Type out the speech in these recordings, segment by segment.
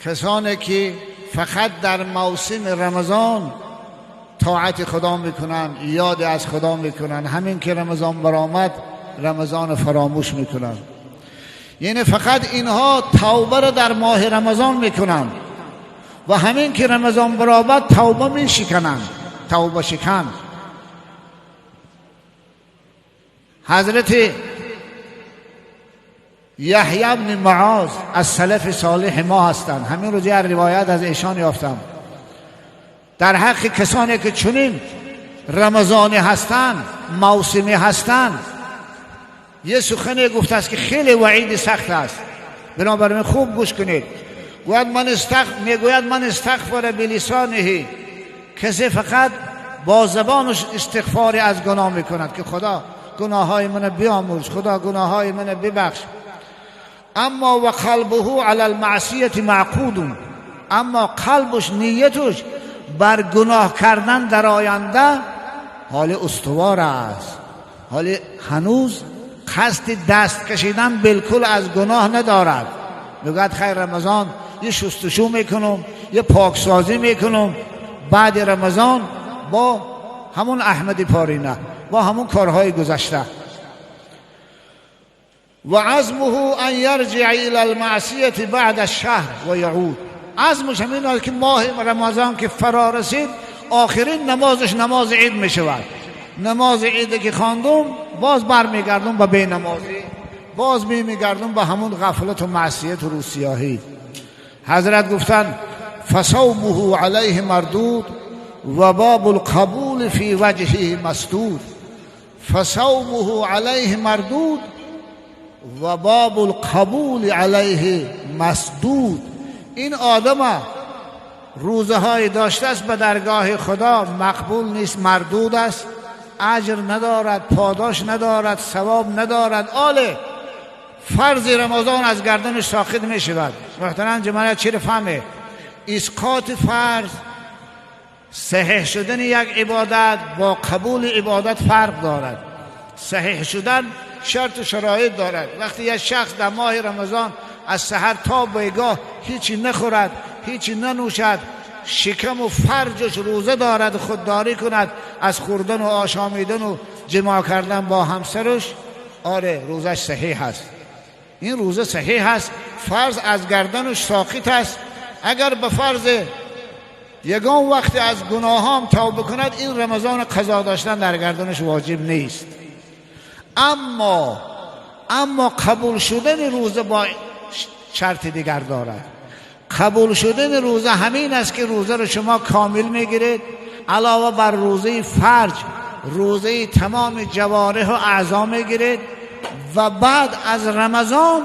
کسانی که فقط در موسم رمضان طاعت خدا میکنن، یاد از خدا میکنن، همین که رمضان برآمد رمضان فراموش میکنن. یعنی فقط اینها توبه را در ماه رمضان میکنن و همین که رمضان برآمد توبه میشکنن، توبه شکن. حضرت یحیی بن معاذ از سلف صالح ما هستند. همین روز یک روایت از ایشان یافتم در حق کسانی که چنین رمضانی هستند، موسمی هستند، یه سخنی گفته است که خیلی وعید سخت است. بنابراین خوب گوش کنید. میگوید من استغفر بلسانه، کسی فقط با زبانش استغفار از گناه میکند که خدا گناه های من بیامرز، خدا گناه های من ببخش. اما و قلبه علی المعصیت معقود، اما قلبش نیتش بر گناه کردن در آینده حال استوار است، حال هنوز قصد دست کشیدن بالکل از گناه ندارد. میگوید خیر رمضان یه شستشو میکنم، یه پاکسازی میکنم، بعد رمضان با همون احمد پارینه، با همون کارهای گذشته. و عزمه ان یرجع الى المعصیت بعد الشهر و یعود، عزمش همین است که ماه رمضان که فرا رسید آخرین نمازش نماز عید میشود. نماز عید که خواندم باز برمیگردم به بینمازی، باز میگردم به همون غفلت و معصیت و روسیاهی. حضرت گفتن فصومه علیه مردود و باب القبول فی وجهه مسدود. فصومه علیه مردود و باب القبول علیه مسدود. این آدم روزه های داشته است به درگاه خدا مقبول نیست، مردود است، اجر ندارد، پاداش ندارد، ثواب ندارد. آله فرض رمضان از گردنش ساقط می شود. محترم جماعت چی فهمه؟ اسقاط فرض، صحیح شدن یک عبادت با قبول عبادت فرق دارد. صحیح شدن شرط و شرایط دارد. وقتی یک شخص در ماه رمضان از سحر تا بیگاه هیچی نخورد، هیچی ننوشد، شکم و فرجش روزه دارد، خودداری کند از خوردن و آشامیدن و جماع کردن با همسرش، آره روزش صحیح است. این روزه صحیح است، فرض از گردنش ساقط است. اگر به فرض یگان وقت از گناهام توبه کند، این رمضان قضا داشتن در گردنش واجب نیست. اما قبول شدن روزه با شرط دیگر دارد. قبول شدن روزه همین است که روزه رو شما کامل میگیرید، علاوه بر روزه فرج روزه تمام جوارح و اعضا میگیرید و بعد از رمضان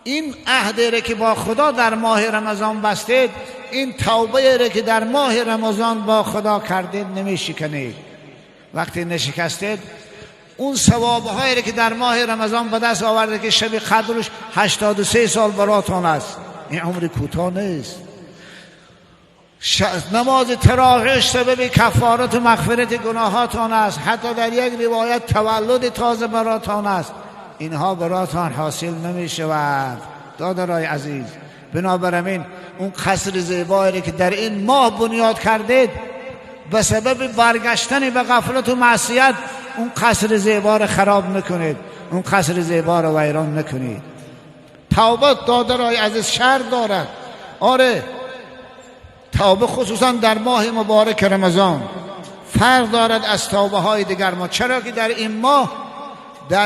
این عهد را که با خدا در ماه رمضان بستید، این توبه را که در ماه رمضان با خدا کردید نمیشکنید. وقتی نشکستید اون ثوابهایی را که در ماه رمضان به دست آورده که شب قدرش 83 سال براتان است، این عمر کوتاه نیست. نماز تراویح سبب کفارت و مغفرت گناهاتان است، حتی در یک روایت تولد تازه براتان است. اینها براتان حاصل نمی شود دادرای عزیز. بنابراین اون قصر زیبایی که در این ماه بنیاد کردید به سبب برگشتن به غفلت و معصیت اون قصر زیبا را خراب نکنید، اون قصر زیبا را ویران نکنید. توبه دادرای عزیز شرط دارد. آره توبه خصوصا در ماه مبارک رمضان فرق دارد از توبه های دیگر ما. چرا که در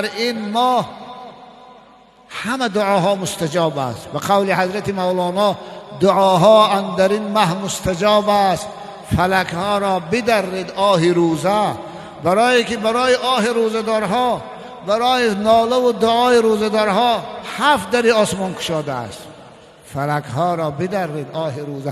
این ماه همه دعاها مستجاب است. به قول حضرت مولانا دعاها اندر این ماه مستجاب است، فلک ها را بدرد آه روزه. برای که برای آه روزه‌دارها، برای ناله و دعای روزه‌دارها 7 در آسمان گشاده است. فلک ها را بدرد آه روزه.